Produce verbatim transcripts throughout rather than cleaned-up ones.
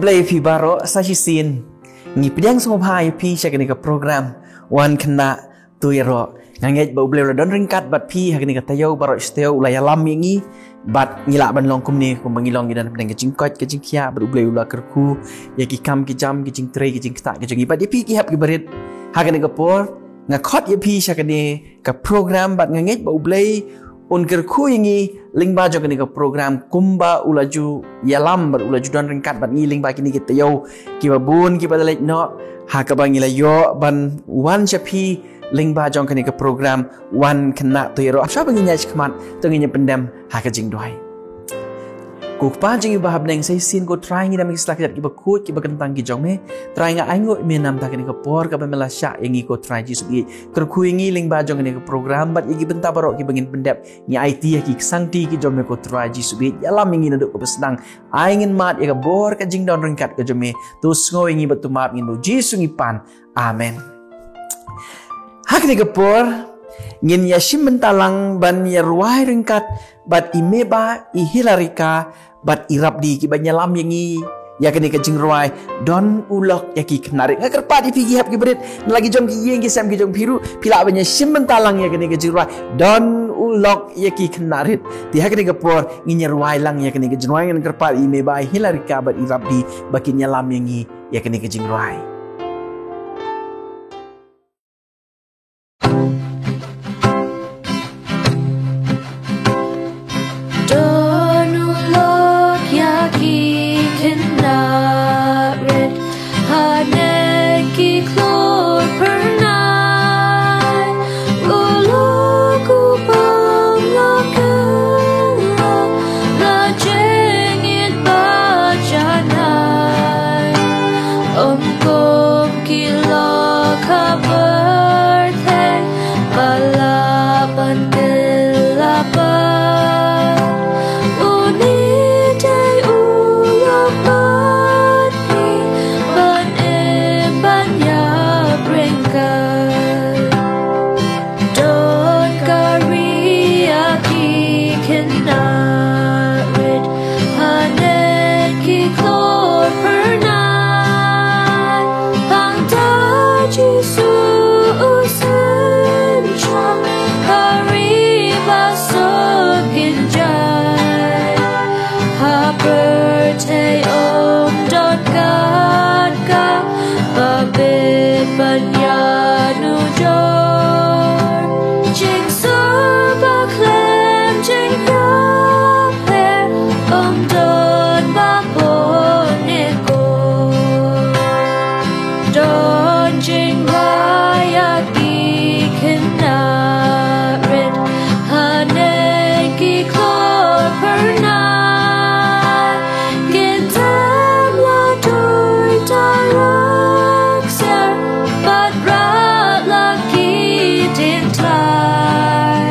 Blei phi baroh sa shisien. Ngi pdiang sngewbha ïa phi sha kane ka program Wan Khynnah To Ïaroh. Nga ngeit ba U Blei u la don ryngkat bad phi ha kane ka taïew baroh shi taïew, u la ïalam ïa ngi bad ngi lah ban long kumne, kumba ngi long ngi don hapdeng ka jingkoit ka jingkhiah, bad U Blei u la kyrkhu ïa ki kam ki jam, ki jingtrei ki jingktah ki jong ngi. Bad ïa phi ki hep ki barit, ha kane ka por nga khot ïa phi sha kane ka program, bad nga ngeit ba U Blei un kyrkhu ïa ngi lyngba jong kane ka program, kumba u la ju ïalam bad u la ju don ryngkat bad ngi lyngba kine ki taïew kiba bun kiba la leit noh, ha kaba ngi la ïoh ban wan sha phi lyngba jong kane ka program Wan Khynnah To Ïaroh. Shwa ba ngin ïaid shakhmat, to ngin ïa pyndem ha ka jingduwai. Ko Kpa jong ngi ba ha bneng, sa shisien ko Trai ngi dang ïa sla kjat kiba khuid kiba kyntang ki jong me. Trai, nga ainguh ïa me namar kane ka por kaba me la shah ïa ngi ko Trai Jisu. Kyrkhu ïa ngi lyngba jong kane ka program bad ïa ki bynta baroh kiba ngin pyndep, ngi aiti ïa ki ha ki sangti ki jong me ko Trai Jisu. Ïalam ïa ngi naduh kaba sdang. Ai ngin mad ïa ka bor ka jingdon ryngkat ka jong me. To sngew ïa ngi bad to map ïa ngi, Jisu ngi pan. Amen. Ha kane ka por ngin ïa shim bynta lang ban ïa rwai ryngkat bad i Meba, i Hilarika bad i Rabdi kiba ïalam ïa ngi ïa kane ka jingrwai Don U Lok ïa ki Khynnah Rit. Nga kyrpad ïa phi ki hep ki barit, na la ki jong ki ïing ki sem ki jong phi ruh, phi lah ban ïa shim bynta lang ïa kane ka jingrwai Don U Lok ïa ki Khynnah Rit. Te ha kane ka por ngin ïa rwai lang ïa kane ka jingrwai. Ngan kyrpad ïa i Meba, i Hilarika bad i Rabdi ba kin ïalam ïa ngi ïa kane ka jingrwai. Don U Lok ïa ki Khynnah Rit, ha ne ki klur pyrnai. U Lok u bam la kylla, la jingit ba janai. Ym kum ki lok ha pyrthei ba lah ban kylla pat. Une dei u lok bad ngi ban im ban ïap ryngkat. Don ka ri ïa ki Khynnah Rit, ha ne ki klur pyrnai. Hangta Jisu u synshar ha ri ba suk kynjai. Ha pyrthei ym don kat kaba bit ban ïanujor. Jingsuk ba khlem jingïapher ym don ba bun ne ko. Don jingrwai ïa ki Khynnah Rit, ha ne ki klur pyrnai. Kin dem la doi da rakser bad rat la ki diengthai.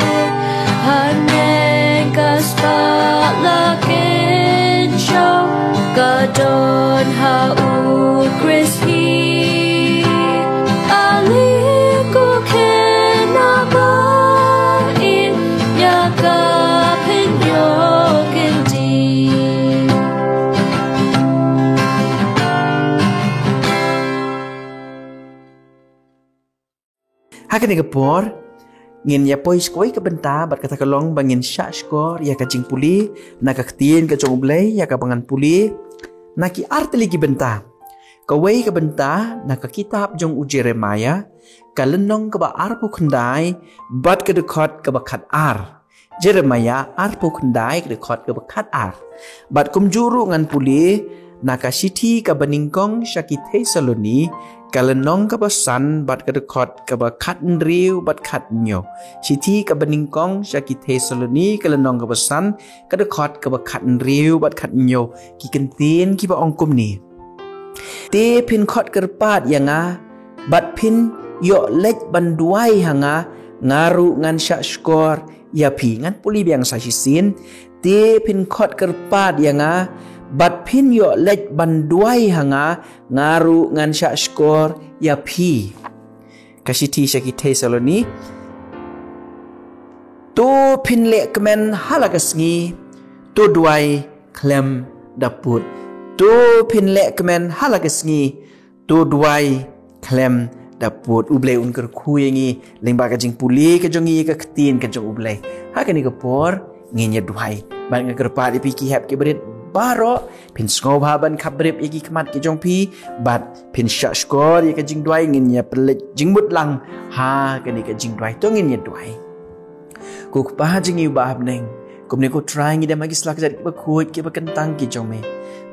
Haneng ka spah la kynshew ka don ha U Khrist hi. Ale ko khynnah ba im ïa ka pynïoh kyntien. Ha kane ka por ngin ïa poi sha kawei ka bynta, bad kata ka long ba ngin shah shkor ïa ka jingpule na ka Ktien ka jong U Blei, ïa kaba ngan pule na ki artylli ki bynta. Kawei ka bynta na ka kitab jong u Jeremiah, ka lynnong kaba arphew khyndai bad ka dkhot kaba khatar. Jeremiah arphew khyndai ka dkhot kaba khatar. Bad kumjuh ruh ngan pule na ka shithi kaba nyngkong sha ki Thessaloni, ka lynnong kaba san bad ka dkhot kaba khathynriew bad khathynñiew. Shithi kaba nyngkong sha ki Thessaloni, ka lynnong kaba san, ka dkhot kaba khathynriew bad khathynñiew. Ki kyntien kiba ong kumne: Te phin khot kyrpad ïa nga bad phin ïoh leit ban duwai ha nga, nga ruh ngan shah shkor ïa phi. Ngan pule biang sa shisien. Te phin khot kyrpad ïa nga bad phin ïoh leit ban duwai ha nga, nga ruh ngan shah shkor ïa phi. Ka shithi sha ki Thessaloni. To phin leh kmen ha la ka sngi, to duwai khlem da pud. To phin leh kmen ha la ka sngi, to duwai khlem da pud. U Blei un kyrkhu ïa ngi lyngba ka jingpule ka jong ngi ïa ka ktien ka jong U Blei. Ha kane ka por ngin ïa duwai. Bad nga kyrpad ïa phi ki hep ki barit baroh, phin sngewbha ban khapbrip ïa ki khmat ki jong phi, bad phin shah shkor ïa ka jingduwai. Ngin ïa pynleit jingmut lang ha kane ka jingduwai. To ngin ïa duwai. Ko Kpa jong ngi uba ha bneng, kumne ko Trai ngi dem ha ki sla kjat kiba khuid kiba kyntang ki jong me.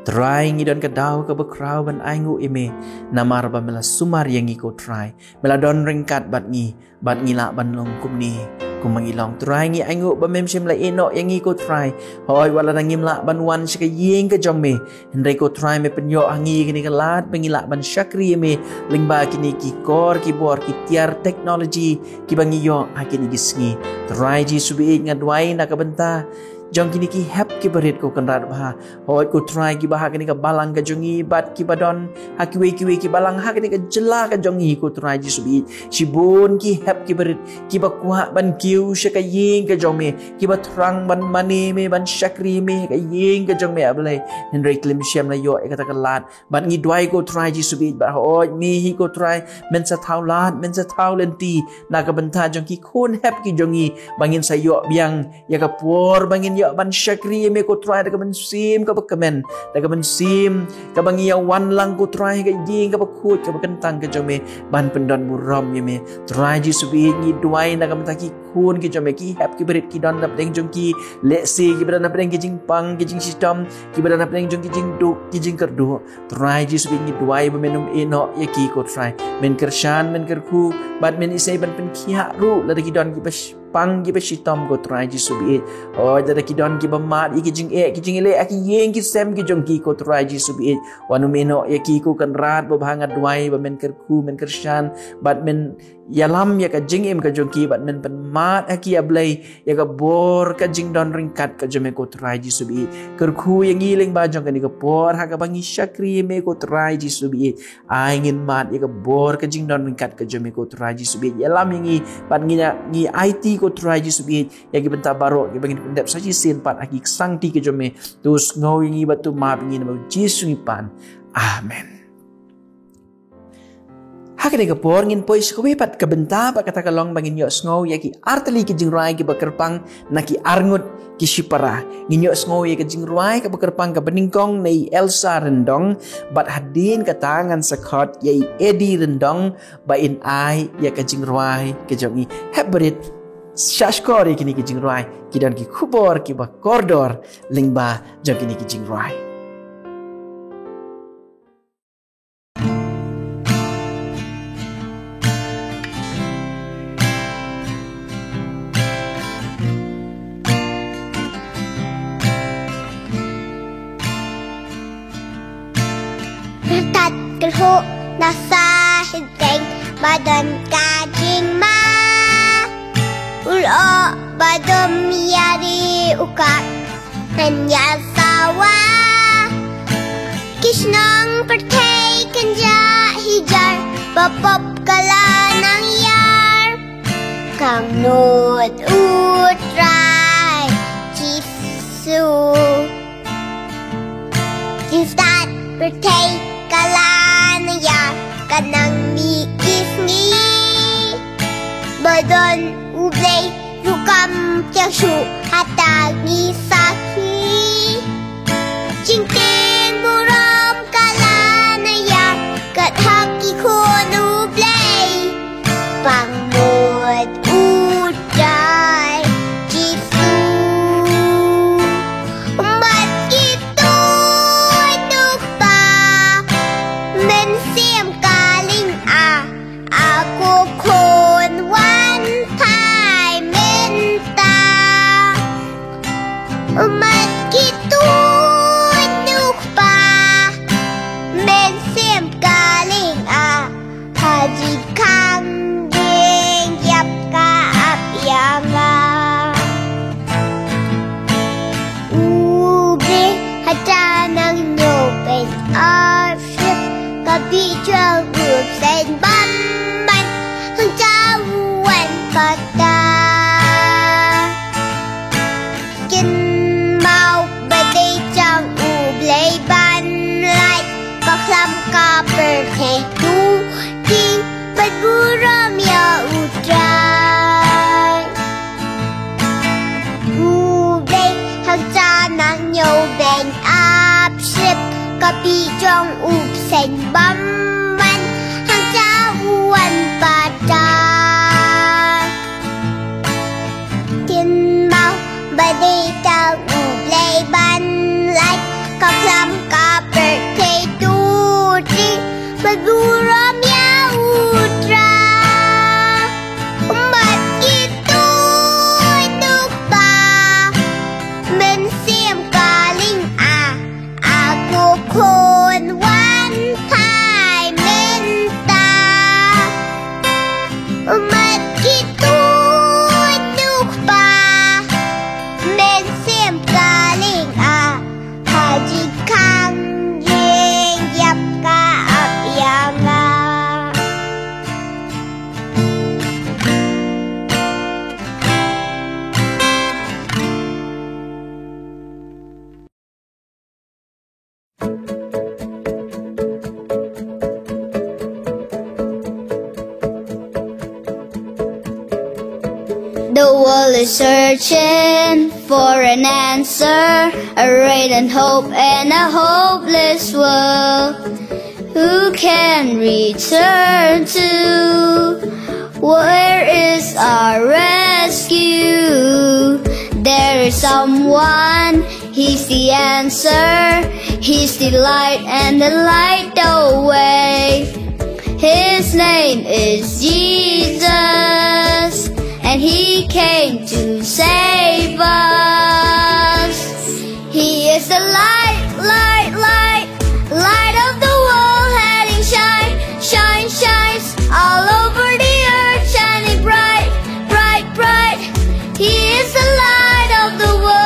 Trai ngi don ka daw kaba khraw ban ainguh ïa me, namar ba me la sumar ïa ngi ko Trai. Me la don ryngkat bad ngi, bad ngi lah ban long kumne kumba ngi long. Trai ngi ainguh ba mem shym la ïehnoh ïa ngi ko Trai. Hooid, wat la dang ngim lah ban wan sha ka ïing ka jong me, hynrei ko Trai me pynïoh ha ngi kane ka lad ba ngi lah ban shakri ïa me lyngba kine ki kor ki bor ki tiar technology kiba ngi ïoh ha kine ki sngi. Trai Jisu baieit, nga duwai na ka bynta jong kine ki hep ki barit ko Kynrad bha. Hooid ko Trai kiba ha kane ka balang ka jong ngi bad kiba don ha kiwei kiwei ki balang ha kane ka jylla ka jong ngi ko Trai Jisu baieit. Shibun ki hep ki barit kiba kwah ban kiew sha ka ïing ka jong me, kiba thrang ban mane me, ban shakri me ha ka ïing ka jong me ah Blei. Hynrei khlem shym la ïoh ïa kata ka lad. Bad ngi duwai ko Trai Jisu baieit, bad hooid me hi ko Trai, men sa thaw lad, men sa thaw lynti na ka bynta jong ki khun hep ki jong ngi, ba ngin sa ïoh biang ïa ka por ba ngin ïoh ban shakri ïa me ko Trai da ka mynsiem kaba kmen, da ka mynsiem kaba ngi ïa wan lang ko Trai ha ka ïing kaba khuid kaba kyntang ka jong me, ban pyndon burom ïa me. Trai Jisu baieit, ngi duwai na ka bynta ki khun ki jong me, ki hep ki barit ki don na pdeng jong ki, lehse kiba don na pdeng ki jingpang ki jingshitom, kiba don na pdeng jong ki jingduk ki jingkyrduh. Trai Jisu baieit, ngi duwai ba men ym ïehnoh ïa ki ko Trai. Men kyrshan, men kyrkhu, bad men isei ban pynkhiah ruh lada ki don kiba sh-, pang kiba shitom ko Trai Jisu baieit. Hooid, lada ki don kiba mad ïa ki jingeh ki jingeh ha ki ïing ki sem ki jong ki ko Trai Jisu baieit. Wat nym ïehnoh ïa ki ko Kynrad babha, nga duwai ba men kyrkhu, men kyrshan, bad men ïalam ïa ka jingim ka jong ki, bad men pynmad ha ki ah Blei ïa ka bor ka jingdon ryngkat ka jong me ko Trai Jisu baieit. Kyrkhu ïa ngi lyngba jong kane ka por ha kaba ngi shakri ïa me ko Trai Jisu baieit. Ai ngin mad ïa ka bor ka jingdon ryngkat ka jong me ko Trai Jisu baieit. Ïalam ïa ngi bad ngi na, ngi aiti ko Trai Jisu baieit ïa ki bynta baroh kiba ngin pyndep sa shisien pat ha ki ksangti ka jong me. To sngew ïa ngi bad to map ïa ngi, namar Jisu ngi pan. Amen. Ha kane ka por ngin poi sha kawei pat ka bynta, bad kata ka long ba ngin ïohsngew ïa ki artylli ki jingrwai kiba kyrpang na ki arngut ki shipara. Ngin ïohsngew ïa ka jingrwai kaba kyrpang kaba nyngkong na i Elsa Ryndong, bad hadien kata ngan sa khot ïa i Eddie Ryndong ba in ai ïa ka jingrwai ka jong i. Hep barit, shah shkor ïa kine ki jingrwai, ki don ki khubor kiba kordor lyngba jong kine ki jingrwai. Tat kyrhuh na sa hynrei ba don ka jingma. Ulo ba dum ïa ri u kap. Hynñiewsawa ki shnong pyrthei kynjah hijar, ba pop ka la nang ïar. Kham nud U Trai Jisu. Ki stad pyrthei ka la nang ïar, ka nang mih ki sngi. Ba don U Blei ruh kam thiang shuh, hata ngi sakhi. Jingtieng burom ka la nang ïar, kat ha ki khun U Blei. Pang mut U Trai Jisu. Mat ki tuid u Kpa, Mynsiem ka ling ah. A ko khun wan phai mynta. Mat ki tuid u Kpa, Mynsiem ka ling ah. Ha jingkhang jingïap ka ap ïa nga. U Blei hata nang ñiew pyn ar Ka bi jong u sen bam ban hang ta wan kata. Kin mau ba dei jong U Blei ban The world is searching for an answer, a ray and hope in a hopeless world. Who can we turn to? Where is our rescue? There is someone, he's the answer, he's the light and the light the way. His name is Jesus, and he came to save us. He is the light, light, light, light of the world, heading shine, shine, shines all over the earth, shining bright, bright, bright. He is the light of the world.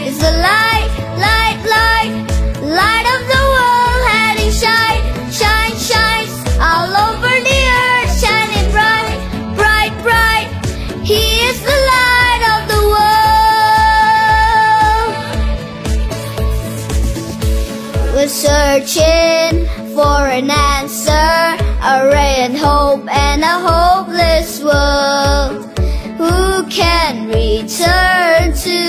Is the light, light, light, light of the world, heading shine, shine, shines all over the earth, shining bright, bright, bright. He is the light of the world. We're searching for an answer, a ray and hope in a hopeless world. Who can we turn to?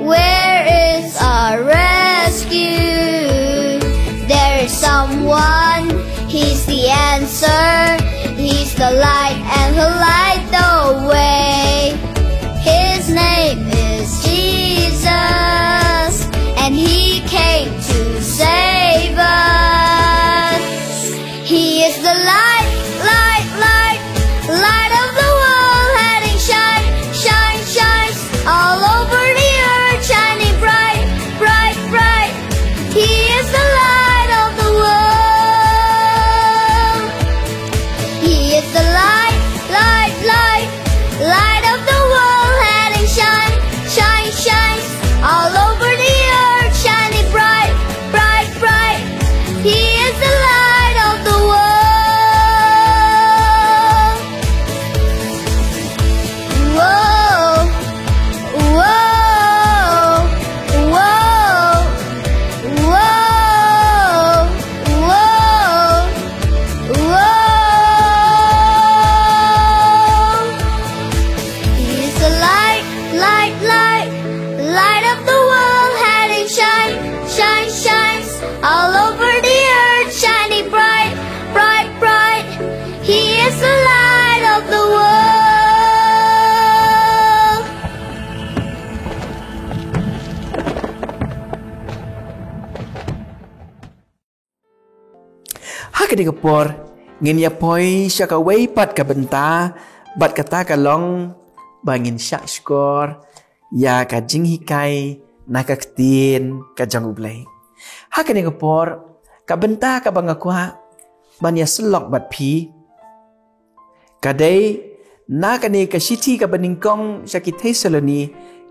Where is our rescue? There is someone, he's the answer, he's the light, and he'll light the way. His name is Jesus, and he came to save us. He is the light, light, light, light of the world, heading shine, shine, shines all over the earth, shining bright, bright, bright. He is the light of the world. He is the light, light, light, light of the world, heading shine, shine, shines all over the earth, shining bright, bright, bright. He is the light of the world. Whoa, whoa, whoa, whoa, whoa, whoa. He is the light, light, light, light of the world, heading shine, shine, shines all over the earth, shining bright, bright, bright. He is the light of the world. Ha kane ka por, ngin ïa poi sha kawei pat ka bynta, bad kata ka long ba ngin shah shkor ïa ka jinghikai na ka ktien ka jong U Blei. Ha kane ka por, ka bynta kaba nga kwah ban ïa syllok bad phi, ka dei na kane ka shithi kaba nyngkong sha ki Thessaloni,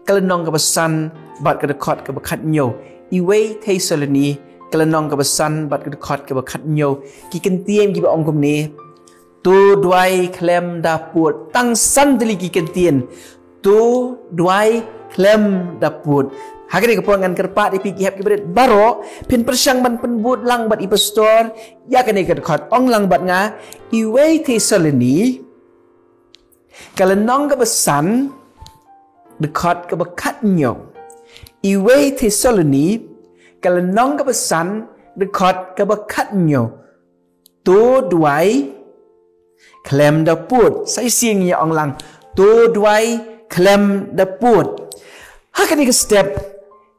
ka lynnong kaba san bad ka dkhot kaba khathynñiew. Iwei Thessaloni, ka lynnong kaba san bad ka dkhot kaba khathynñiew. Ki kyntien kiba ong kumne: To duwai khlem da pud. Tang san tylli ki kyntien. To duwai khlem da pud. Ha kane ka por ngan kyrpad ïa phi ki hep ki barit baroh, phin pyrshang ban pynbud lang bad i pastor ïa kane ka dkhot. Ong lang bad nga, Iwei Thessaloni, ka lynnong kaba san, dkhot kaba khathynñiew. Iwei Thessaloni, ka lynnong kaba san, dkhot kaba khathynñiew. To duwai khlem da pud. Sa shisien ïa ong lang. To duwai khlem da pud. Ha kane ka step,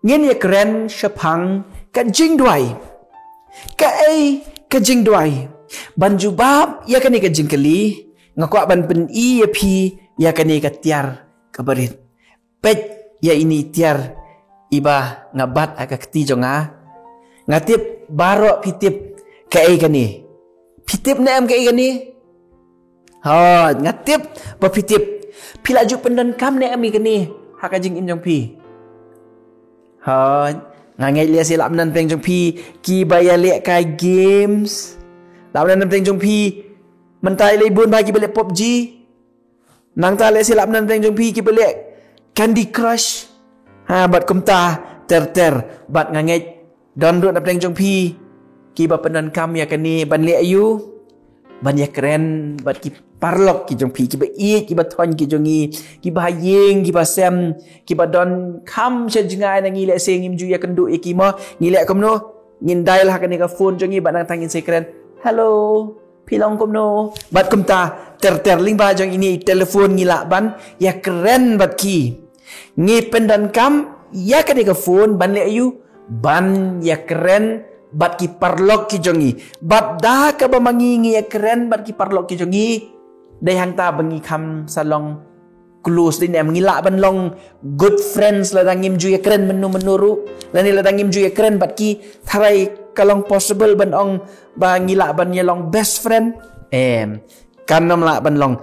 ngin ïa kren shaphang ka jingduwai. Kaei ka jingduwai? Ban jubab ïa kane ka jingkylli, nga kwah ban pyni ïa phi ïa kane ka tiar kaba rit. Peit ïa ine i tiar iba nga bat ha ka kti jong nga. Nga tip baroh phi tip kaei kane. Phi tip ne em kaei kane? Hooid, nga tip ba phi tip. Phi la ju pyndonkam ne em ïa kane ha ka jingim jong phi? Hooid, nga ngeit lehse la pyndonkam jong phi kiba ïaleh kai games. La pyndonkam jong phi mynta i lei bun ba kiba leh PUBG. Nangta lehse la pyndonkam jong phi kiba leh Candy Crush. Ha, bad kumta ter ter. Bad nga ngeit don ruh na pdeng jong phi kiba pyndonkam ïa kane ban leh aïu? ban ïakren bad ki paralok ki jong phi, kiba ïeit, kiba thoiñ ki jong ngi, kiba ha ïing, kiba sem, kiba don kham sha jngai na ngi, lehse ngim ju ïakynduh ïa ki mo, ngi leh kumno, ngin dial ha kane ka phone jong ngi bad nangta ngin sa ïakren. Hello, phi long kumno? Bad kumta ter ter lyngba jong ine i telephone ngi lah ban ïakren bad ki. Ngi pyndonkam ïa kane ka phone ban leh aïu? Ban ïakren bad ki paralok ki jong ngi. Bad da kaba ma ngi ngi ïakren bad ki paralok ki jong ngi, dei hangta ba ngi kham sa long close, dei ne em, ngi lah ban long good friends lada ngim ju ïakren mynno mynno ruh, lane lada ngim ju ïakren bad ki. Tharai ka long possible ban ong ba ngi lah ban ïalong best friend? Em, kan ym lah ban long.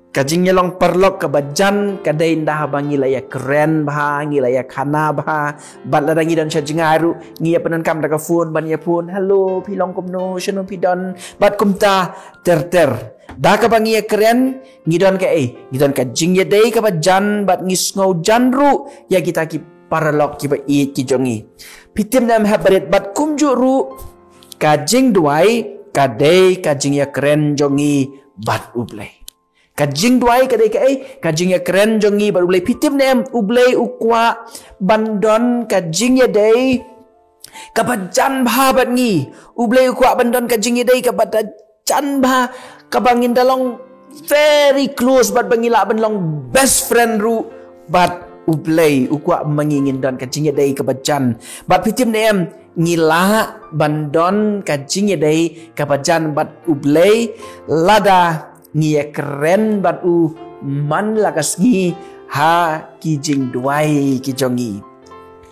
Ka jingïalong paralok kaba jan ka dei ynda haba ngi la ïakren bha, ngi la ïakhana bha. Bad lada ngi don sha jngai ruh, ngi ïa pyndonkam da ka phone ban ïa phone, "Hello, phi long kumno, shano phi don?" Bad kumta ter ter. Da kaba ngi ïakren, ngi don kaei? Ngi don ka jingïadei kaba jan bad ngi sngew jan ruh ïa kita ki paralok kiba ïeit ki jong ngi. Phi tip ne em, hep barit, bad kumjuh ruh ka jingduwai ka dei ka jingïakren jong ngi bad U Blei. Ka jingduwai ka dei kaei? Ka jingïakren jong ngi bad U Blei. Phi tip ne em, U Blei u kwah ban don ka jingïadei kaba jan bha bad ngi. U Blei u kwah ban don ka jingïadei kaba da jan bha, kaba ngin da long very close bad ba ngi lah ban long best friend ruh bad U Blei. U kwah ma ngi ngin don ka jingïadei kaba jan. Bad phi tip ne em, ngi lah ban don ka jingïadei kaba jan bad U Blei lada ngi ïakren bad u man la ka sngi ha ki jingduwai ki jong ngi.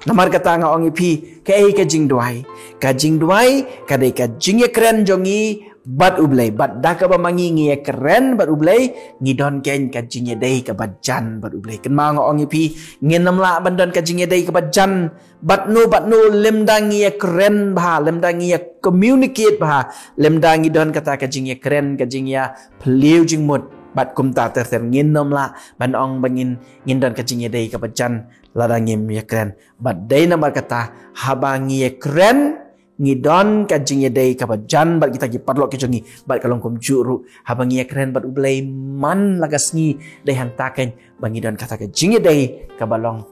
Namar kata nga ong ïa phi, kaei ka jingduwai? Ka jingduwai ka dei ka jingïakren jong ngi bad U Blei. Bad da kaba ma ngi ngi ïakren bad U Blei, ngi don keiñ ka jingïadei kaba jan bad U Blei. Kynmaw, nga ong ïa phi, ngin ym lah ban don ka jingïadei kaba jan bad no bad no lymda ngi ïakren bha, lymda ngi ïa communicate bha, lymda ngi don kata ka jingïakren, ka jingïaphylliew jingmut. Bad kumta ter ter ngin ym lah ban ong ba ngin, ngin don ka jingïadei kaba jan lada ngim ïakren. Bad dei namar kata, haba ngi ïakren, ngi don ka jingïadei kaba jan bad kita ki paralok ki jong ngi. Bad ka long kumjuh ruh, haba ngi ïakren bad U Blei man la ka sngi, dei hangta keiñ ba ngi don kata ka jingïadei kaba long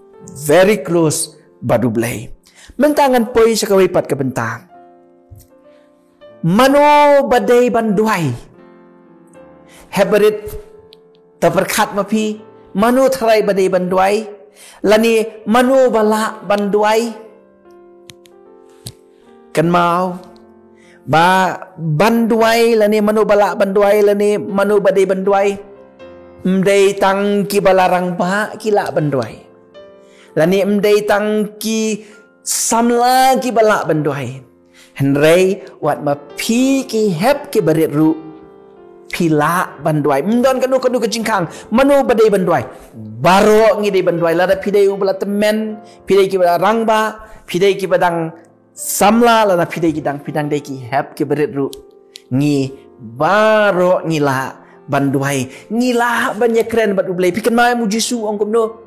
very close bad U Blei. Mynta ngan poi sha kawei pat ka bynta. Mano ba dei ban duwai? Hep barit, to pyrkhat ma phi, mano tharai ba dei ban duwai? Lane mano ba lah ban duwai? Kynmaw, ba ban duwai lane mano ba lah ban duwai lane mano ba dei ban duwai, ym dei tang kiba la rangbah ki lah ban duwai. Lane ym dei tang ki samla kiba lah ban duwai. Hynrei wat ma phi ki hep ki barit ruh, phi lah ban duwai. Ym don kano kano ka jingkhang mano ba dei ban duwai. Baroh ngi dei ban duwai. Lada phi dei uba la tymmen, phi dei kiba la rangbah, phi dei kiba dang samla, lada phi dei ki dang, phi dang dei ki hep ki barit ruh, ngi baroh ngi lah ban duwai. Ngi lah ban ïakren bad U Blei. Phi kynmaw em, U Jisu ong kumno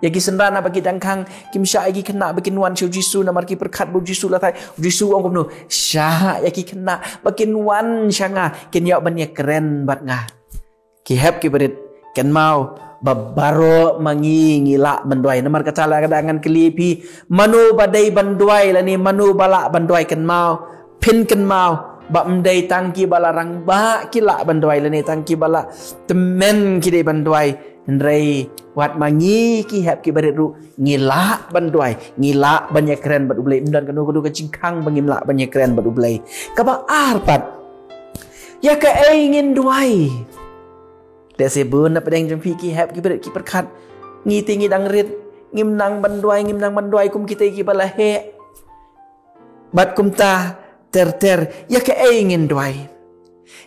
ïa ki synran haba ki dang khang? Kim shah ïa ki khynnah ba kin wan sha U Jisu namar ki pyrkhat ba U Jisu la thait. U Jisu ong kumno? Shah ïa ki khynnah ba kin wan sha nga, kin ïoh ban ïakren bad nga. Ki hep ki barit, kynmaw ba baroh ma ngi ngi lah ban duwai. Namar kata lada ngan kylli phi, mano ba dei ban duwai lane mano ba lah ban duwai? Kynmaw, phin kynmaw ba ym dei tang kiba la rangbah ki lah ban duwai lane tang kiba la tymmen ki dei ban duwai. Hynrei wat ma ngi ki hep ki barit ruh, ngi lah ban duwai, ngi lah ban ïakren bad U Blei. Ym don kano kano ka jingkhang ba ngim lah ban ïakren bad U Blei. Kaba ar pat, ïa kaei ngin duwai? Lehse bun na pdeng jong phi ki hep ki barit ki pyrkhat, ngi te ngi dang rit, ngim nang ban duwai, ngim nang ban duwai kum kita kiba la heh. Bad kumta ter ter, ïa kaei ngin duwai?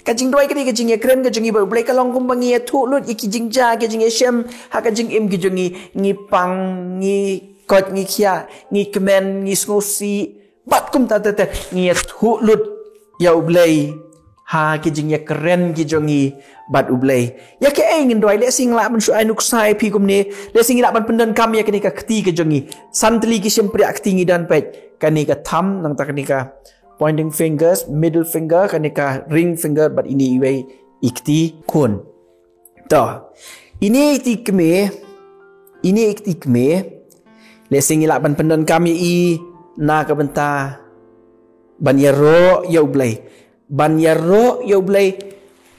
Ka jingduwai ka dei ka jingïakren ka jong ngi bad U Blei. Ka long kumba ngi ïathuh lut ïa ki jingjia ki jingïashem ha ka jingim ki jong ngi. Ngi pang, ngi koit, ngi khiah, ngi kmen, ngi sngewsih. Bad kumta ter ter, ngi ïathuh lut ïa U Blei ha ki jingïakren ki jong ngi bad U Blei. Ïa kaei ngin duwai? Lehse ngi lah ban shu ai nuksa ïa phi kumne, lehse ngi lah ban pyndonkam ïa kane ka kti ka jong ngi. San tylli ki shympriah kti ngi don, peit. Kane ka thumb, nangta kane ka Pointing fingers, middle finger, kane ka ring finger, bad ine iwei i kti khun. To, ine i kti kmie, ine i kti kmie, lehse ngi lah ban pyndonkam ïa i na ka bynta ban ïaroh ïa U Blei. Ban ïaroh ïa U Blei.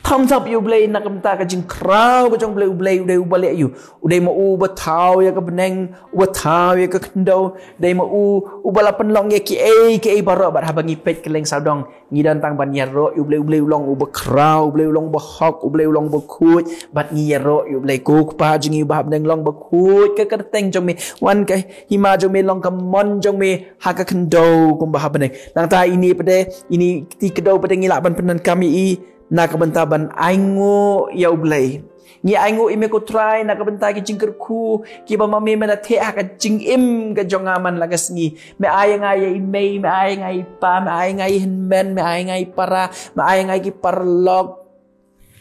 Thumbs up ïa U Blei na ka bynta ka jingkhraw ka jong U Blei, U Blei, U Blei, U Blei ïa u. U dei ma u uba thaw ïa ka bneng, uba thaw ïa ka khyndew, u dei ma u uba la pynlong ïa kiei kiei baroh. Bad haba ngi peit kylleng sawdong, ngi don tang ban ïaroh ïa U Blei, U Blei u long uba khraw, U Blei u long uba hok, U Blei u long uba khuid. Bad ngi ïaroh ïa U Blei, ko Kpa jong ngi uba ha bneng, long uba khuid ka kyrteng jong me. Wan ka hima jong me, long ka mon jong me ha ka khyndew kumba ha bneng. Nangta ine pat de, ine i kti kdew pat de ngi lah ban pyndonkam ïa i na ka bynta ban ainguh ïa U Blei. Ngi ainguh ïa me ko Trai na ka bynta ki jingkyrkhu kiba ma me me la theh ha ka jingim ka jong nga man la ka sngi. Me ai ïa nga ïa i mei, me ai ïa nga ïa i pa, me ai ïa nga ïa i hynmen, me ai ïa nga ïa i para, me ai ïa nga ïa ki paralok.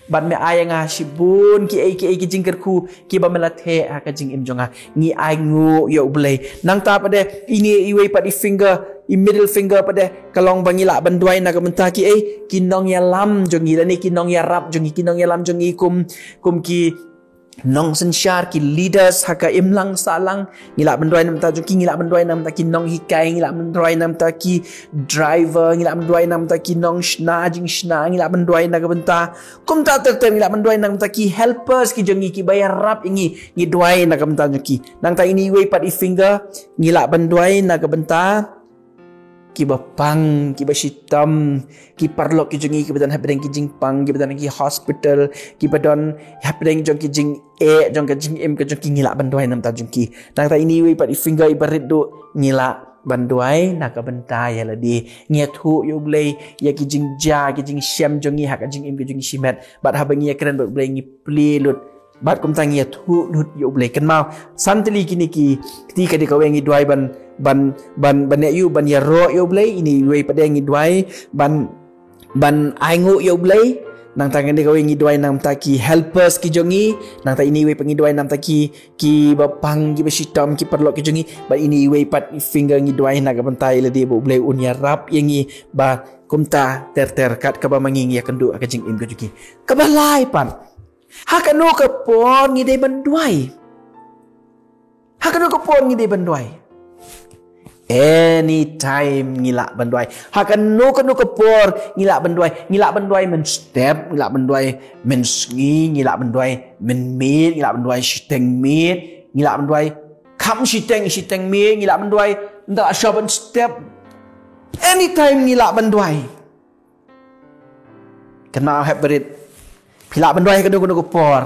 Bad me ai ïa nga shibun kiei kiei ki jingkyrkhu kiba me la theh ha ka jingim jong nga. Ngi ainguh ïa U Blei. Nangta pat de, ine iwei pat i finger, i middle finger pat de, ka long ba ngi lah ban duwai na ka bynta kiei, ki nongïalam jong ngi, lane ki nongïarap jong ngi, ki nongïalam jong ngi kum, kum ki nongsynshar, ki leaders ha ka imlang sahlang. Ngi lah ban duwai na ka bynta jong ki, ngi lah ban duwai na ka bynta ki nonghikai, ngi lah ban duwai na ka bynta ki driver, ngi lah ban duwai na ka bynta ki nongshna jingshna, ngi lah ban duwai na ka bynta kumta ter ter, ngi lah ban duwai na ka bynta ki helpers ki jong ngi, kiba ïarap ïa ngi, ngi duwai na ka bynta jong ki. Nangta ine iwei pat i finger, ngi lah ban duwai na ka bynta kiba pang, kiba shitom, ki paralok ki jong ngi kiba don hapdeng ki jingpang, kiba don ha ki hospital, kiba don hapdeng jong ki jingeh jong ka jingim ka jong ki, ngi lah ban duwai na ka bynta jong ki. Nangta ine iwei pat i finger iba rit duh, ngi lah ban duwai na ka bynta ïa lade. Ngi ïathuh ïa U Blei ïa ki jingjia, ki jingshem jong ngi ha ka jingim ka jong ngi shimet. Bad haba ngi ïakren bad U Blei, ngi plie lut. Bad kumta ngi ïathuh lut ïa U Blei. Kynmaw, san tylli kine ki kti, ka dei kawei ngi duwai ban, ban, ban, ban ïa u, ban ïaroh ïa U Blei, ine iwei pat de ngi duwai ban, ban ainguh ïa U Blei. Nangta ka dei kawei ngi duwai na ka bynta ki helpers ki jong ngi. Nangta ine iwei pat ngi duwai na ka bynta ki, kiba pang, kiba shitom, ki paralok ki jong ngi. Bad ine iwei pat i finger ngi duwai na ka bynta ïa lade ba U Blei un ïarap ïa ngi ba kumta ter ter kat kaba ma ngi ngi ïakynduh ha ka jingim ka jong ngi. Kaba lai pat, ha kano ka por ngi dei ban duwai? Ha kano ka por ngi dei ban duwai? Anytime ngi lah ban duwai. Ha kano kano ka por ngi lah ban duwai. Ngi lah ban duwai mynstep, ngi lah ban duwai mynsngi, ngi lah ban duwai mynmiet, ngi lah ban duwai shiteng miet, ngi lah ban duwai kham shiteng, shiteng miet, ngi lah ban duwai ynda sha ban step. Anytime ngi lah ban duwai. Kynmaw, hep barit. Phi lah ban duwai ha kano kano ka por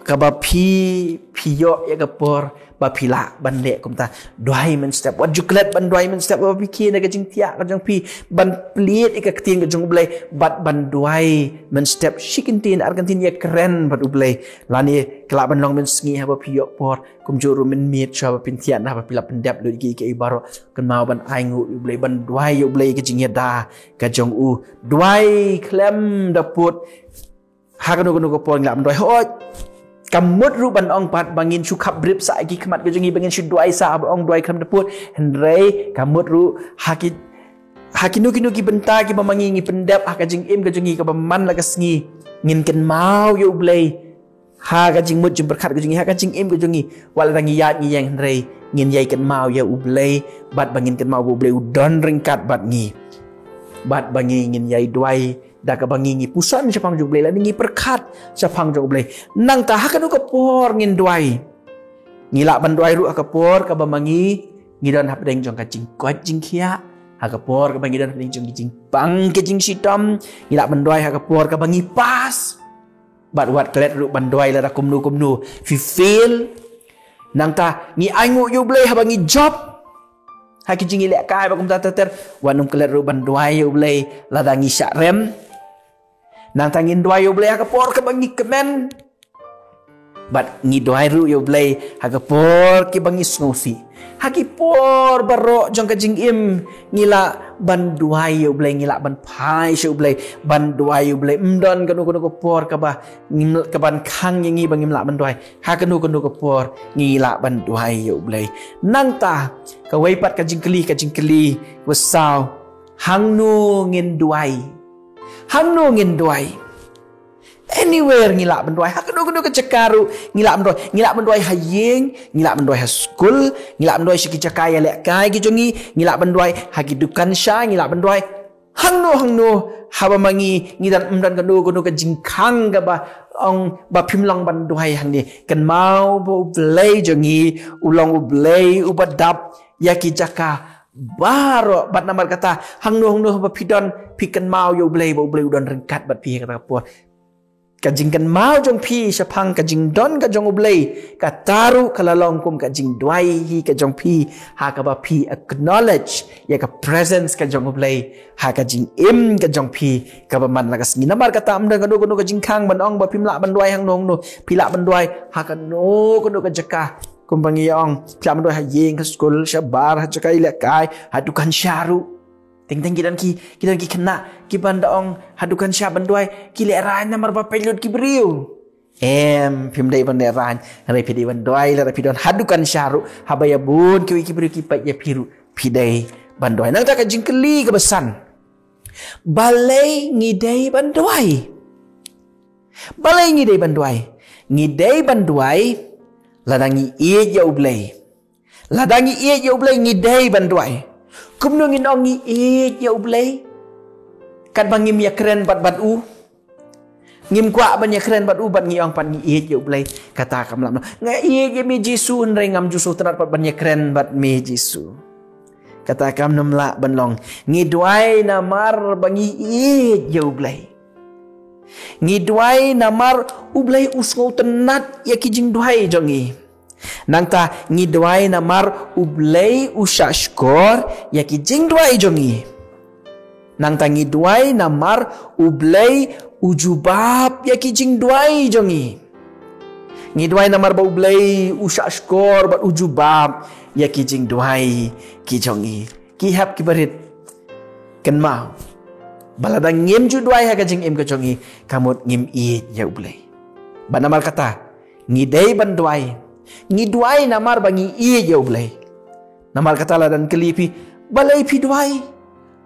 kaba phi, phi ïoh ïa ka por ba phi lah ban leh kumta. Duwai mynstep. Wat ju klet ban duwai mynstep ba phi khie na ka jingthiah ka jong phi ban plied ïa ka ktien ka jong U Blei, bad ban duwai mynstep. Shi kyntien ar kyntien ïakren bad U Blei. Lane ka lah ban long mynsngi haba phi ïoh por. Kumjuh ruh mynmiet shuwa ba phin thiah, haba phi la pyndep lut ïa kiei kiei baroh. Kynmaw ban ainguh ïa U Blei, ban duwai ïa U Blei ka jingïada ka jong u. Duwai khlem da pud. Ha kano kano ka por ngi lah ban duwai. Hooid, ka mut ruh ban ong pat ba ngin shu khapbrip sah ïa ki khmat ka jong ngi, ba ngin shu duwai sah, ba ong duwai khlem da pud. Hynrei ka mut ruh ha ki, ha kino kino ki bynta kiba ma ngi ngi pyndep ha ka jingim ka jong ngi kaba man la ka sngi, ngin kynmaw ïa U Blei ha ka jingmut jingpyrkhat ka jong ngi, ha ka jingim ka jong ngi. Wat lada ngi ïaid ngi ïeng, hynrei ngin ïai kynmaw ïa U Blei, bad ba ngin kynmaw ba U Blei u don ryngkat bad ngi, bad ba ngi ngin ïai duwai da kaba ngi ngi puson shaphang jong U Blei, lane ngi pyrkhat shaphang jong U Blei. Nangta ha kano ka por ngin duwai? Ngi lah ban duwai ruh ha ka por kaba ma ngi ngi don hapdeng jong ka jingkoit jingkhiah, ha ka por kaba ngi don hapdeng jong ka jingpang ka jingshitom. Ngi lah ban duwai ha ka por kaba ngi pass. Bad wat klet ruh ban duwai lada kumno kumno phi fail. Nangta ngi ainguh ïa U Blei haba ngi jop ha ki jingïalehkai ba kumta ter ter. Wat nym klet ruh ban duwai ïa U Blei lada ngi shah rem. Nangta ngin duwai ïa U Blei ha ka por kaba ngi kmen. Bad ngi duwai ruh ïa U Blei ha ka por kiba ngi sngewsih. Ha ki por baroh jong ka jingim ngi lah ban duwai ïa U Blei, ngi lah ban phai sha U Blei, ban duwai ïa U Blei. Ym don kano kano ka por kaba ngim, kaban khang ïa ngi ba ngim lah ban duwai. Ha kano kano ka por ngi lah ban duwai ïa U Blei. Nangta kawei pat ka jingkylli, ka jingkylli ba saw. Hangno ngin duwai? Hangno ngin duwai? Anywhere ngi lah ban duwai. Ha kano kano ka jaka ruh ngi lah ban duwai. Ngi lah ban duwai ha ïing, ngi lah ban duwai ha skul, ngi lah ban duwai sha ki jaka ïalehkai ki jong ngi, ngi lah ban duwai ha ki dukan sha, ngi lah ban duwai hangno hangno. Haba ma ngi ngi don, ym don kano kano ka jingkhang kaba ong ba phim long ban duwai hangne. Kynmaw ba U Blei jong ngi u long U Blei uba dap ïa ki jaka baroh, bad namar kata hangno hangno ba phi don, phi kynmaw ïa U Blei, ba U Blei u don ryngkat bad phi ha kata ka por. Ka jingkynmaw jong phi shaphang ka jingdon ka jong U Blei, kata ruh ka la long kum ka jingduwai hi ka jong phi, ha kaba phi acknowledge ïa ka presence ka jong U Blei ha ka jingim ka jong phi kaba man la ka sngi. Namar kata ym don kano kano ka jingkhang ban ong ba phim lah ban duwai hangno hangno. Phi lah ban duwai ha kano kano ka jaka. Kumba ngi ong, phi lah ban duwai ha ïing, ha skul, shabar, ha jaka ïalehkai, ha dukan sha ruh. Teng teng ki don ki, ki don ki khynnah kiban da ong ha dukan sha ban duwai ki lehraiñ namar ba peit lut ki briew. Em, phim dei ban lehraiñ, hynrei phi dei ban duwai lada phi don ha dukan sha ruh, haba ïa bun kiwei ki briew ki peit ïa phi ruh phi dei ban duwai. Nangta ka jingkylli kaba san, balei ngi dei ban duwai? Balei ngi dei ban duwai? Ngi dei ban duwai lada ngi ïeit ïa U Blei. Lada ngi ïeit ïa U Blei ngi dei ban duwai. Kumno ngin ong ngi ïeit ïa U Blei katba ngim ïakren bad bad u? Ngim kwah ban ïakren bad u bad ngi ong pat ngi ïeit ïa U Blei. Kata kam lah ban long, nga ïeit ïa me Jisu, hynrei ngam ju sngewtynnat pat ban ïakren bad me Jisu. Kata kam lah ban long. Ngi duwai namar ba ngi ïeit ïa U Blei. Ngi duwai namar U Blei u sngewtynnat ïa ki jingduwai jong ngi. Nangta ngi duwai namar U Blei u shahshkor ïa ki jingduwai jong ngi. Nangta ngi duwai namar U Blei u jubab ïa ki jingduwai jong ngi. Ngi duwai namar ba U Blei u shahshkor bad u jubab ïa ki jingduwai ki jong ngi. Ki hep ki barit, kynmaw ba lada ngim ju duwai ha ka jingim ka jong ngi, ka mut ngim ïeit ïa U Blei. Bad namar kata ngi dei ban duwai. Ngi duwai namar ba ngi ïeit ïa U Blei. Namar kata lada ngi kylli phi, balei phi duwai?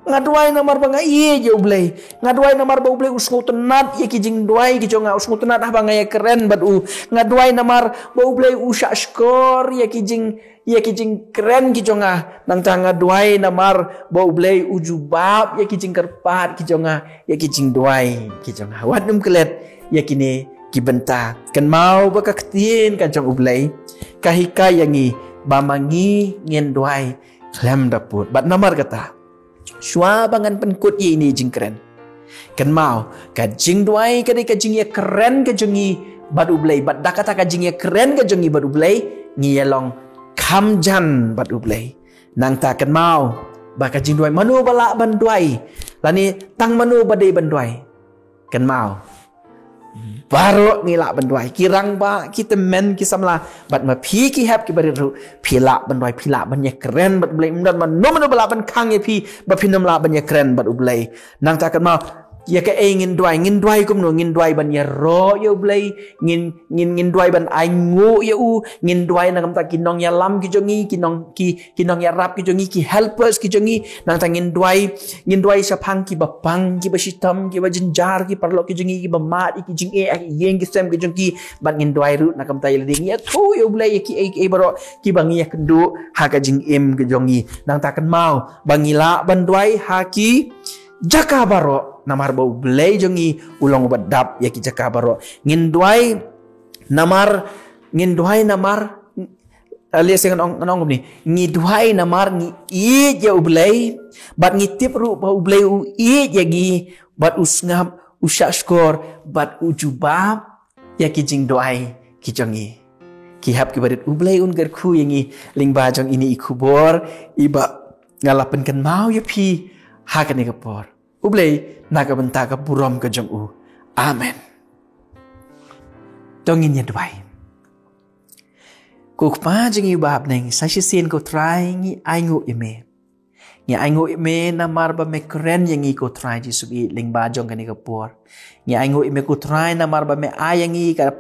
Nga duwai namar ba nga ïeit ïa U Blei. Nga duwai namar ba U Blei u sngewtynnat ïa ki jingduwai ki jong nga, u sngewtynnat haba nga ïakren bad u. Nga duwai namar ba U Blei u shahshkor ïa ki jing ïa ki jingkren ki jong nga. Nangta nga duwai namar ba U Blei u jubab ïa ki jingkyrpad ki jong nga, ïa ki jingduwai ki jong nga. Wat nym klet ïa kine ki bynta. Kynmaw ba ka ktien ka jong U Blei ka hikai ïa ngi ba ma ngi ngin duwai khlem da pud. Bad namar kata, shuwa ba ngan pynkut ïa ine i jingkren, kynmaw, ka jingduwai ka dei ka jingïakren ka jong ngi bad U Blei. Bad da kata ka jingïakren ka jong ngi bad U Blei, ngi ïa long kham jan bad U Blei. Nangta kynmaw ba ka jingduwai, mano ba lah ban duwai, lane tang mano ba dei ban duwai? Kynmaw, baroh ngi lah ban duwai. Ki rangbah, ki tymmen, ki samla, bad ma phi ki hep ki barit ruh, phi lah ban duwai, phi lah ban ïakren bad U Blei. Ym don mano mano ba lah ban khang ïa phi ba phin ym lah ban ïakren bad U Blei. Nangta kynmaw, ïa kaei ngin duwai? Ngin duwai kumno? Ngin duwai ban ïaroh ïa U Blei. Ngin, ngin, ngin duwai ban ainguh ïa u. Ngin duwai na ka bynta ki nongïalam ki jong ngi, ki nong, ki ki nongïarap ki jong ngi, ki helpers ki jong ngi. Nangta ngin duwai, ngin duwai shaphang kiba pang, kiba shitom, kiba jynjar, ki paralok ki jong ngi, kiba mad ïa ki jingeh ha ki ïing ki sem ki jong ki. Bad ngin duwai ruh na ka bynta ïa lade. Ngi ïathuh ïa U Blei ïa kiei kiei baroh kiba ngi ïakynduh ha ka jingim ki jong ngi. Nangta kynmaw ba ngi lah ban duwai ha ki jaka baroh, namar ba U Blei jong ngi u long uba dap ïa ki jaka baroh. Ngin duwai namar, ngin duwai namar Ale seng nong nong ni. Ngi duwai namar ngi ïeit ïa U Blei, bad ngi tip ruh ba U Blei u ïeit ïa ngi, bad u sngap, u shahshkor, bad u jubab ïa ki jingduwai ki jong ngi. Ki hep ki barit, U Blei un kyrkhu ïa ngi lyngba jong ine i khubor iba nga la pynkynmaw ïa phi ha kane ka por. U Blei na ka bynta ka burom ka jong u. Amen. To ngin ïa duwai. Ko Kpa jong ngi uba ha bneng, sa shisien ko Trai ngi ainguh ïa me. Ngi ainguh ïa me namar ba me kren ïa ngi ko Trai Jisu ïeit lyngba jong kane ka por. Ngi ainguh ïa me ko Trai namar ba me ai ïa ngi ka,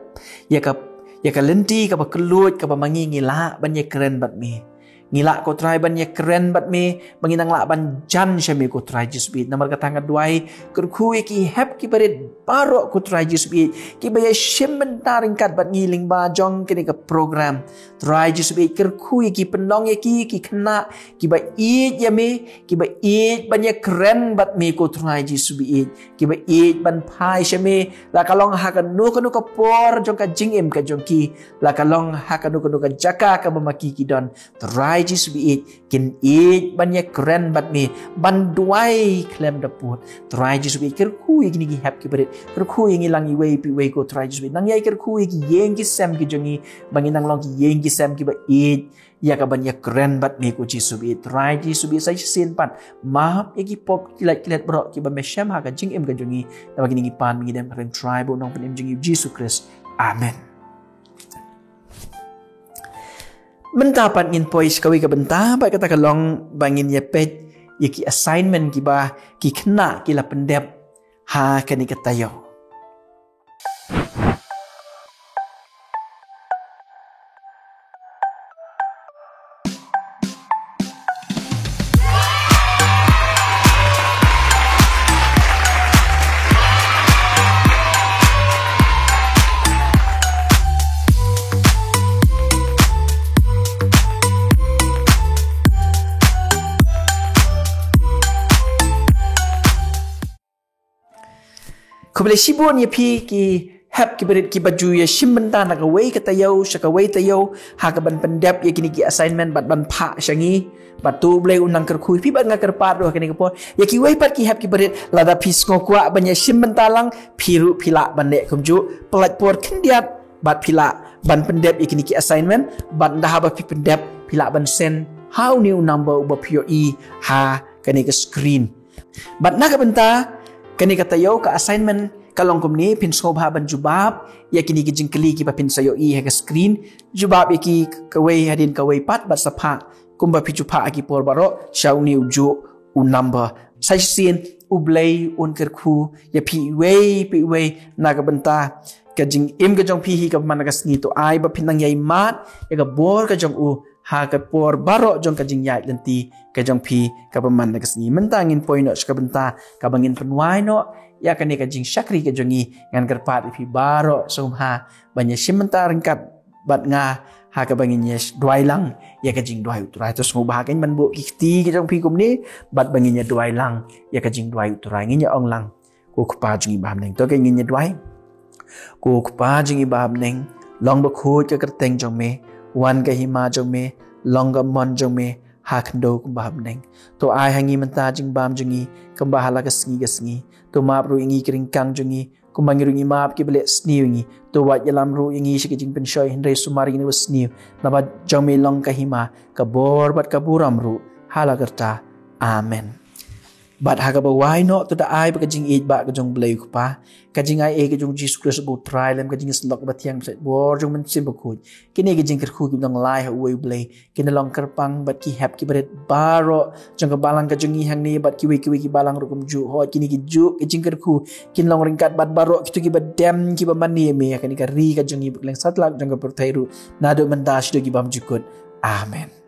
ïa ka, ïa ka lynti kaba kylluid kaba ma ngi ngi lah ban ïakren bad me. Ngi lah ko Trai ban ïakren bad me, ba ngin nang lah ban jan sha me ko Trai Jisu baieit. Namar kata nga duwai, kyrkhu ïa ki hep ki barit baroh ko Trai Jisu baieit, kiba ïashim bynta ryngkat bad ngi lyngba jong kane ka program. Trai Jisu baieit, kyrkhu ïa ki, pynlong ïa ki ki khynnah kiba ïeit ïa me, kiba ïeit ban ïakren bad me ko Trai Jisu baieit, kiba ïeit ban phai sha me, la ka long ha kano kano ka por jong ka jingim ka jong ki, la ka long ha kano kano ka jaka kaba ma ki ki don. Trai Jisu baieit, kin ïeit ban ïakren bad me, ban duwai khlem da pud. Trai Jisu baieit, kyrkhu ïa kine ki hep ki barit, kyrkhu ïa ngi lang iwei pa iwei ko Trai Jisu baieit. Nang ïai kyrkhu ïa ki ïing ki sem ki jong ngi, ba ngin nang long ki ïing ki sem kiba ïeit ïa ka ban ïakren bad me ko Jisu baieit. Trai Jisu baieit, sa shisien pat, map ïa ki pop ki lait ki let baroh kiba me shem ha ka jingim ka jong ngi. Namar kine ngi pan, ngi dem ha ka kyrteng Trai bad u Nongpynim jong ngi Jisu Khrist. Amen. Mynta pat ngin poi sha kawei ka bynta, bad kata ka long ba ngin ïa peit ïa ki assignment kiba ki khynnah ki la pyndep ha kane ka taïew. Khublei shibun ïa phi ki hep ki barit kiba ju ïashim bynta na kawei ka taïew sha kawei taïew ha ka ban pyndep ïa kine ki assignment bad ban phah sha ngi. Bad to U Blei un nang kyrkhu ïa phi, bad nga kyrpad ruh ha kane ka por ïa kiwei pat ki hep ki barit, lada phi sngew kwah ban ïashim bynta lang, phi ruh phi lah ban leh kumjuh, pyllait por khyndiat bad phi lah ban pyndep ïa kine ki assignment, bad ynda haba phi pyndep phi lah ban send ha une u number uba phi ïohi ha kane ka screen. Bad na ka bynta kane ka taïew, ka assignment ka long kumne: phin sngewbha ban jubab ïa kine ki jingkylli kiba phin sa ïohi ha ka screen, jubab ïa ki kawei hadien kawei pat, bad sa phah kumba phi ju phah ha ki por baroh sha une ujuh u number. Sa shisien U Blei un kyrkhu ïa phi iwei pa iwei na ka bynta ka jingim ka jong phi hi kaba man la ka sngi. To ai ba phin nang ïai mad ïa ka bor ka jong u ha ka por baroh jong ka jingïaid lynti ka jong phi kaba man la ka sngi. Mynta ngin poi noh sha ka bynta kaba ngin pynwai noh ïa kane ka jingshakri ka jong ngi. Ngan kyrpad ïa phi baroh sngewbha ban ïashim bynta ryngkat bad nga ha kaba ngin ïa duwai lang ïa ka jingduwai U Trai. To sngewbha keiñ ban buh ki kti ki jong phi kumne, bad ba ngin ïa duwai lang ïa ka jingduwai U Trai. Ngin ïa ong lang: Ko Kpa jong ngi ba ha bneng. To keiñ ngin ïa duwai. Ko Kpa jong ngi ba ha bneng, long bakhuid ka kyrteng jong me, wan ka hima jong me, long ka mon jong me ha khyndew kumba ha bneng. To ai ha ngi mynta jingbam jong ngi kumba ha la ka sngi ka sngi. To map ruh ïa ngi ki ryngkang jong ngi, kumba ngi ruh ngi map kiba leh sniew ïa ngi. To wat ïalam ruh ïa ngi sha ka jingpynshoi, hynrei sumar ïa ngi na ka basniew, naba jong me long ka hima, ka bor bad ka burom ruh ha la karta. Amen. Bad ha kaba wai noh, to da ai ba ka jingïeit ba ka jong U Blei U Kpa, ka jingai ei ka jong U Jisu Khrist uba U Trai, lem ka jingïasyllok kaba thiang, bad ka bor jong U Mynsiem Bakhuid, kine ki jingkyrkhu kiba nang lai ha uwei U Blei, kin long kyrpang bad ki hep ki barit baroh jong ka balang ka jong ngi hangne, bad kiwei kiwei ki balang ruh kumjuh. Hooid, kine ki juh ki jingkyrkhu kin long ryngkat bad baroh kito kiba dem kiba mane ïa me ha kane ka ri ka jong ngi, ba kylleng satlak jong ka pyrthei ruh, naduh mynta shaduh ki bymjukut. Amen.